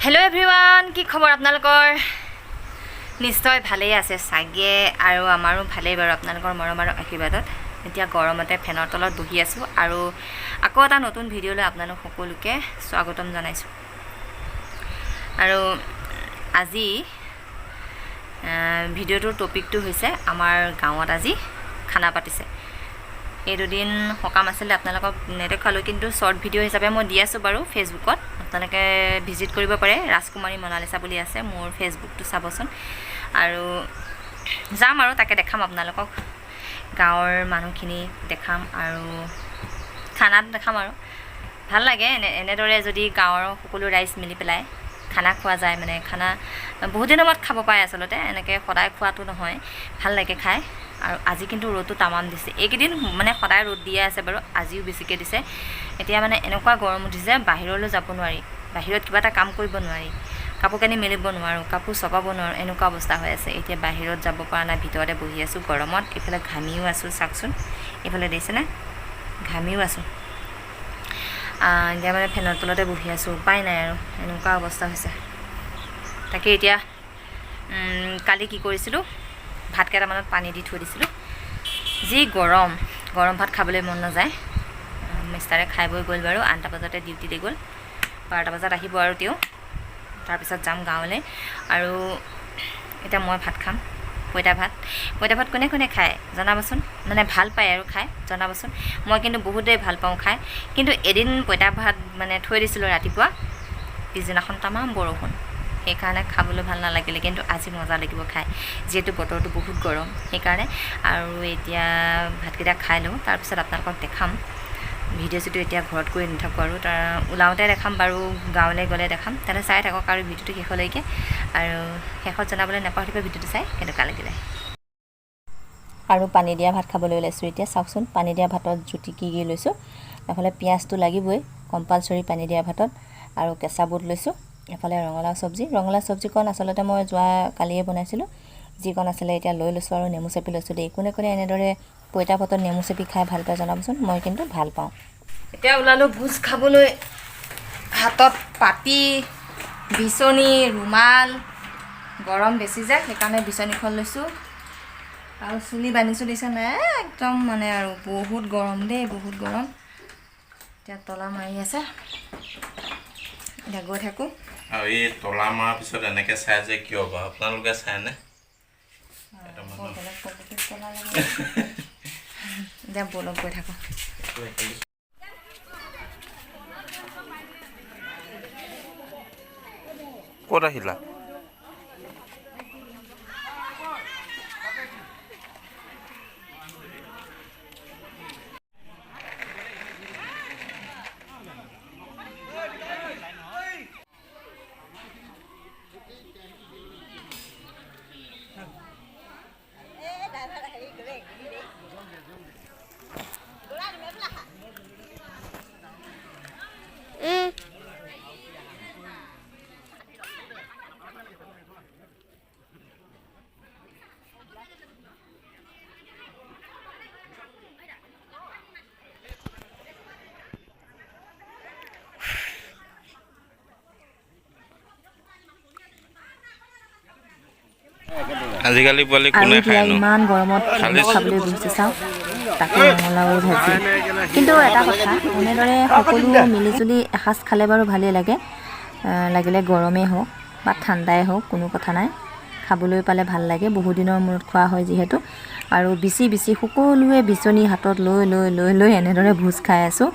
Hello' everyone, কি খবৰ আপোনালোকৰ? নিশ্চয় ভালেই আছে চাগে আৰু আমাৰো ভালেই বাৰু আপোনালোকৰ মৰম আৰু আশীৰ্বাদত। এতিয়া গৰমতে ফেনৰ তলত বহি আছোঁ আৰু আকৌ এটা নতুন ভিডিঅ'লৈ আপোনালোক সকলোকে স্বাগতম জনাইছোঁ। আৰু আজি ভিডিঅ'টোৰ টপিকটো হৈছে আমাৰ গাঁৱত আজি খানা পাতিছে। এই দুদিন সকাম আছিলে, আপোনালোকক নেদেখুৱালোঁ, কিন্তু শ্বৰ্ট ভিডিঅ' হিচাপে মই দি আছোঁ বাৰু ফেচবুকত। আপোনালোকে ভিজিট কৰিব পাৰে, ৰাজকুমাৰী মনালিচা বুলি আছে মোৰ ফেচবুকটো, চাবচোন। আৰু যাম আৰু তাকে দেখাম আপোনালোকক, গাঁৱৰ মানুহখিনি দেখাম আৰু খানাত দেখাম। আৰু ভাল লাগে এনেদৰে যদি গাঁৱৰ সকলো ৰাইজ মিলি পেলাই খানা খোৱা যায়। মানে খানা বহুত দিনৰ মূৰত খাব পাৰে আচলতে, এনেকৈ সদায় খোৱাটো নহয়, ভাল লাগে খাই। আৰু আজি কিন্তু ৰ'দটো তামাম দিছে। এইকেইদিন মানে সদায় ৰ'দ দিয়ে আছে বাৰু, আজিও বেছিকৈ দিছে। এতিয়া মানে এনেকুৱা গৰম উঠিছে, বাহিৰলৈ যাব নোৱাৰি, বাহিৰত কিবা এটা কাম কৰিব নোৱাৰি, কাপোৰ কানি মেলিব নোৱাৰোঁ, কাপোৰ চপাব নোৱাৰোঁ, এনেকুৱা অৱস্থা হৈ আছে। এতিয়া বাহিৰত যাব পৰা নাই, ভিতৰতে বহি আছোঁ গৰমত। এইফালে ঘামিও আছোঁ, চাওকচোন, এইফালে দেখিছেনে, ঘামিও আছোঁ। এতিয়া মানে ফেনৰ তলতে বহি আছোঁ, উপায় নাই আৰু, এনেকুৱা অৱস্থা হৈছে। তাকে এতিয়া কালি কি কৰিছিলোঁ, ভাত কেইটামানত পানী দি থৈ দিছিলোঁ। যি গৰম, গৰম ভাত খাবলৈ মন নাযায়। মিষ্টাৰে খাই বৈ গ'ল বাৰু, 8টা বজাতে ডিউটিলৈ গ'ল, 12টা বজাত আহিব আৰু তেওঁ, তাৰপিছত যাম গাঁৱলৈ। আৰু এতিয়া মই ভাত খাম, পঁইতা ভাত। পঁইতা ভাত কোনে কোনে খায় জনাবচোন, মানে ভাল পায় আৰু খাই জনাবচোন। মই কিন্তু বহুতেই ভাল পাওঁ খাই। কিন্তু এদিন পঁইতা ভাত মানে থৈ দিছিলোঁ ৰাতিপুৱা, পিছদিনাখন তামাম বৰষুণ, সেইকাৰণে খাবলৈ ভাল নালাগিলে। কিন্তু আজি মজা লাগিব খাই, যিহেতু বতৰটো বহুত গৰম, সেইকাৰণে। আৰু এতিয়া ভাতকেইটা খাই লওঁ, তাৰপিছত আপোনালোকক দেখাম। ভিডিঅ' চিডিঅ' এতিয়া ঘৰত গৈ নাথাকোঁ আৰু, তাৰ ওলাওঁতে দেখাম বাৰু, গাঁৱলৈ গ'লে দেখাম। তেনে চাই থাকক আৰু ভিডিঅ'টো শেষলৈকে, আৰু শেষত জনাবলৈ নাপাহৰিব ভিডিঅ'টো চাই কেনেকুৱা লাগিলে। আৰু পানী দিয়া ভাত খাবলৈ ওলাইছোঁ এতিয়া। চাওকচোন, পানী দিয়া ভাতত জুতি কি কি লৈছোঁ। এফালে পিঁয়াজটো লাগিবই কম্পালচৰি পানী দিয়া ভাতত, আৰু কেঁচা বুট লৈছোঁ। এফালে ৰঙালাও চব্জি, ৰঙালাও চব্জিকণ আচলতে মই যোৱা কালিয়ে বনাইছিলোঁ, যিকণ আছিলে এতিয়া লৈ লৈছোঁ আৰু নেমু চেপি লৈছোঁ দেই। কোনে কোনে এনেদৰে পঁইতা ভাতত নেমু চেপি খাই ভাল পায় জনাবচোন, মই কিন্তু ভাল পাওঁ। এতিয়া ওলালোঁ ভোজ খাবলৈ, হাতত পাতি, বিচনী, ৰুমাল। গৰম বেছি যে, সেইকাৰণে বিচনীখন লৈছোঁ আৰু চুলি বান্ধিছোঁ, দিছে নাই একদম মানে। আৰু বহুত গৰম দেই, বহুত গৰম। এতিয়া তলা মাৰি আছে, এতিয়া গৈ থাকোঁ। আৰু এই তলা মৰাৰ পিছত এনেকে চাই যে কিয় বাৰু আপোনালোকে চাইনে? বৰ বেলেগ পদ্ধতিত তলা লাগে। এতিয়া ব'লক, গৈ থাকোঁ। ক'ত আহিলা? আজিকালি পোৱালি আৰু কোনে এতিয়া খায়নো? ইমান গৰমত খালি খাবলৈ বহিছে চাওক, তাকো ৰঙালাওৰ ভাজি। কিন্তু এটা কথা, এনেদৰে সকলো মিলিজুলি এসাঁজ খালে বাৰু ভালেই লাগে। লাগিলে গৰমেই হওক বা ঠাণ্ডাই হওক, কোনো কথা নাই, খাবলৈ পালে ভাল লাগে। বহুদিনৰ মূৰত খোৱা হয় যিহেতু। আৰু বিচি বিচি সকলোৱে বিচনী হাতত লৈ লৈ লৈ লৈ এনেদৰে ভোজ খাই আছোঁ।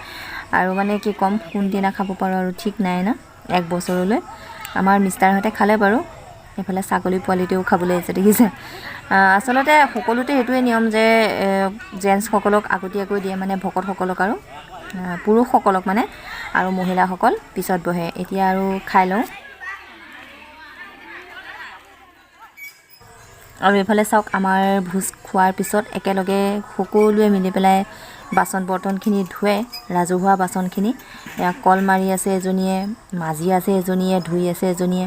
আৰু মানে কি ক'ম, কোনদিনা খাব পাৰোঁ আৰু ঠিক নাই না, এক বছৰলৈ। আমাৰ মিষ্টাৰহঁতে খালে বাৰু। এইফালে ছাগলী পোৱালিটোও খাবলৈ আহিছে, দেখিছে। আচলতে সকলোতে সেইটোৱে নিয়ম যে জেণ্টছসকলক আগতীয়াকৈ দিয়ে, মানে ভকতসকলক আৰু পুৰুষসকলক মানে, আৰু মহিলাসকল পিছত বহে। এতিয়া আৰু খাই লওঁ। আৰু এইফালে চাওক, আমাৰ ভোজ খোৱাৰ পিছত একেলগে সকলোৱে মিলি পেলাই বাচন বৰ্তনখিনি ধুৱে, ৰাজহুৱা বাচনখিনি। এয়া কল মাৰি আছে এজনীয়ে, মাজি আছে এজনীয়ে, ধুই আছে এজনীয়ে।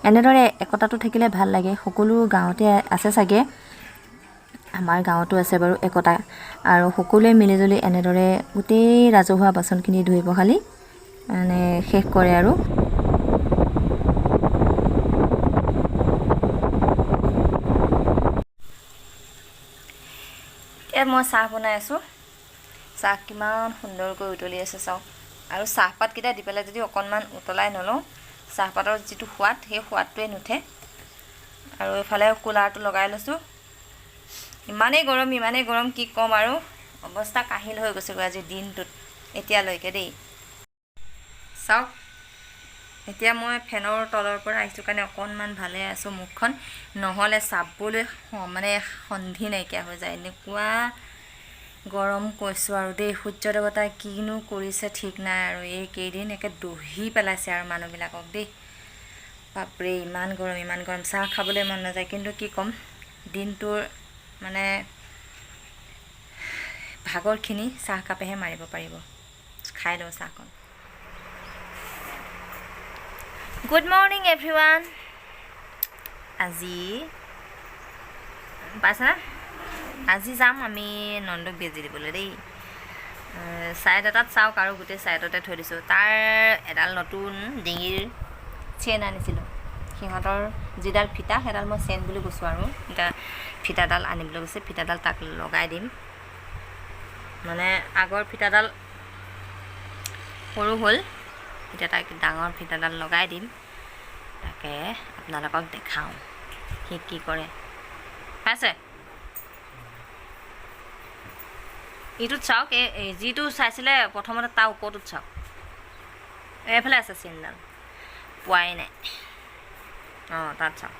এনেদৰে একতাটো থাকিলে ভাল লাগে। সকলো গাঁৱতে আছে চাগে, আমাৰ গাঁৱতো আছে বাৰু একতা। আৰু সকলোৱে মিলিজুলি এনেদৰে গোটেই ৰাজহুৱা বাচনখিনি ধুই পখালি মানে শেষ কৰে আৰু। ইয়াত মই চাহ বনাই আছোঁ। চাহ কিমান সুন্দৰকৈ উতলি আছে চাওক। আৰু চাহপাতকেইটা দি পেলাই যদি অকণমান উতলাই নলওঁ, চাহপাতৰ যিটো সোৱাদ, সেই সোৱাদটোৱে নুঠে। আৰু এইফালে কুলাৰটো লগাই লৈছোঁ। ইমানেই গৰম, ইমানেই গৰম, কি ক'ম আৰু, অৱস্থা কাহিল হৈ গৈছেগৈ আজিৰ দিনটোত এতিয়ালৈকে দেই। চাওক, এতিয়া মই ফেনৰ তলৰ পৰা আহিছোঁ কাৰণে অকণমান ভালে আছোঁ মুখখন, নহ'লে চাবলৈ মানে সন্ধি নাইকিয়া হৈ যায়, এনেকুৱা গৰম কৈছোঁ আৰু দেই। সূৰ্য দেৱতাই কিনো কৰিছে ঠিক নাই আৰু, এইকেইদিন একে দহি পেলাইছে আৰু মানুহবিলাকক দেই। বাপৰে, ইমান গৰম, ইমান গৰম, চাহ খাবলৈ মন নাযায়। কিন্তু কি ক'ম, দিনটোৰ মানে ভাগৰখিনি চাহকাপেহে মাৰিব পাৰিব। খাই লওঁ চাহকণ। Good morning everyone. আজি পাইছেনে, আজি যাম আমি নন্দুক বেজি দিবলৈ দেই। ছাইড এটাত চাওক আৰু, গোটেই ছাইডতে থৈ দিছোঁ। তাৰ এডাল নতুন ডিঙিৰ চেইন আনিছিলোঁ। সিহঁতৰ যিডাল ফিটা, সেইডাল মই চেইন বুলি কৈছোঁ আৰু। এতিয়া ফিটাডাল আনিবলৈ গৈছে, ফিটাডাল তাক লগাই দিম। মানে আগৰ ফিটাডাল সৰু হ'ল, এতিয়া তাক ডাঙৰ ফিটাডাল লগাই দিম। তাকে আপোনালোকক দেখাওঁ সি কি কৰে। পাইছে, ইটোত চাওক, এই যিটো চাইছিলে প্ৰথমতে, তাৰ ওপৰটোত চাওক, এইফালে আছে চেইনডাল, পোৱাই নাই। অঁ, তাত চাওক।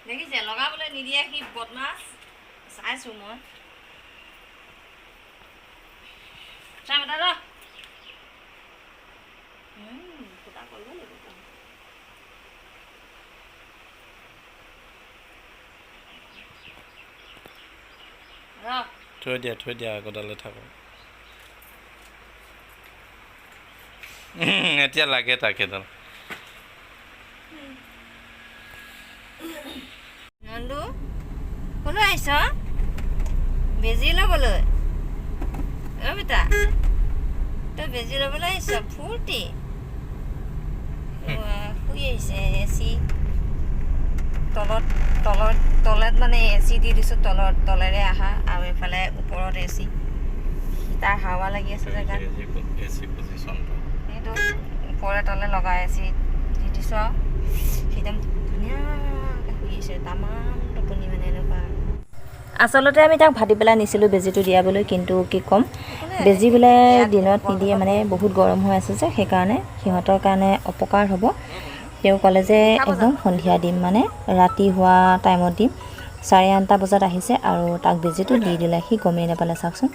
দেখিছে, লগাবলৈ নিদিয়ে সি বদমাছ। চাইছোঁ মই। চাই বেটা, ৰ। ফুটা কৰিব লাগিব। ৰ। থৈ দিয়া, থৈ দিয়া, আগৰডালে থাকক। এতিয়া লাগে তাক এডাল। নন্দু, কোনে আহিছ বেজি ল'বলৈ? অ বেটা, তই বেজি ল'বলৈ আহিছ? ফূৰ্তি শুই আহিছে এচি তলত। তলত তলত মানে এ চি দি দিছোঁ, তলত তলেৰে আহা আৰু এইফালে ওপৰত এ চি, তাৰ হাৱা লাগি আছে জেগাত। এচি পজিশ্যনটো। সেইটো ওপৰে তলে লগাই এচি দি দিছোঁ আৰু সি একদম ধুনীয়াকৈ শুই আছে, তামাম টোপনি মানে এনেকুৱা। আচলতে আমি তাক ভাটি পেলাই নিছিলোঁ বেজীটো দিয়াবলৈ, কিন্তু কি ক'ম, বেজী বোলে দিনত নিদিয়ে, মানে বহুত গৰম হৈ আছে যে, সেইকাৰণে সিহঁতৰ কাৰণে অপকাৰ হ'ব। তেওঁ ক'লে যে একদম সন্ধিয়া দিম, মানে ৰাতি হোৱা টাইমত দিম। 8:30 বজাত আহিছে আৰু তাক বেজীটো দি দিলে, সি গমেই নাপালে চাওকচোন।